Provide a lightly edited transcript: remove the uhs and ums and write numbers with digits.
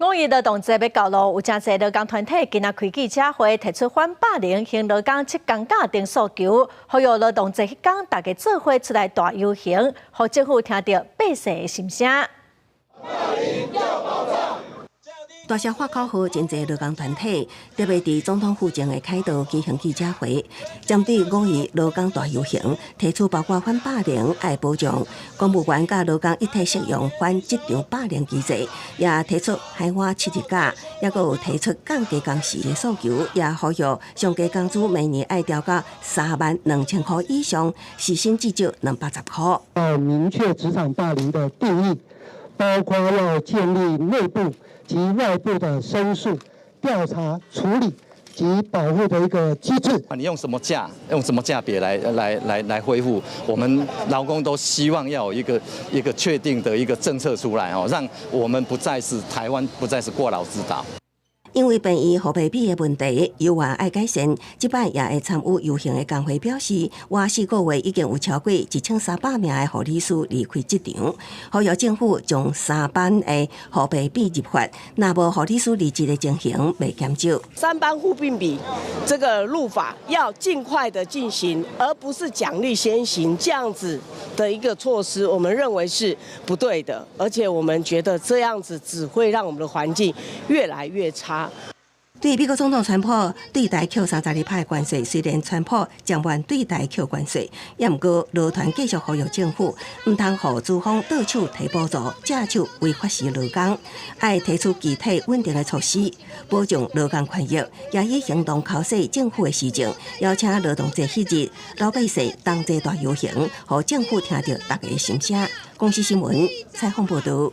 五一勞動節欲到囉，有誠濟勞工團體今仔開記者會，提出反霸凌、還勞工七工假等訴求，呼籲勞動節彼工大家做伙出來大遊行，予政府聽著百姓的心聲。大聲喊口號，真濟勞工團體特別佇總統府前的凱道舉行記者會，針對五一勞工大遊行提出包括反霸凌愛保障、公務員佮勞工一體適用反職場霸凌機制，也提出海外7日假，抑閣有提出降低工時的訴求，也呼籲上低工資每年愛調到32,000箍以上，時薪至少210箍。要明確職場霸凌的定義，包括要建立內部及外部的申訴、調查、處理及保護的一個機制。你用什麼價，用什麼價別來恢復？我們勞工都希望要有一個確定的一個政策出來哦，讓我們不再是台灣，不再是過勞之島。因為病院護病比的問題，猶原愛改善。這擺也會參與遊行的工會表示，倚4個月已經有超過1300名的護理師離開職場，呼籲政府將三班的護病比入法，若無護理師離職的情形袂減少。三班護病比這個入法要盡快的進行，而不是獎勵先行這樣子的一個措施，我們認為是不對的，而且我們覺得這樣子只會讓我們的環境越來越差。對美國總統川普對台扣32%關稅，雖然川普暫緩對台扣關稅，也毋過勞團繼續呼籲政府毋通予資方倒手提補助，借手違法時勞工，愛提出具體穩定的措施，保障勞工權益，也以行動剾洗政府的施政，邀請勞動節彼日老百姓同齊大遊行，予政府聽著大家的心聲。公視新聞採訪報導。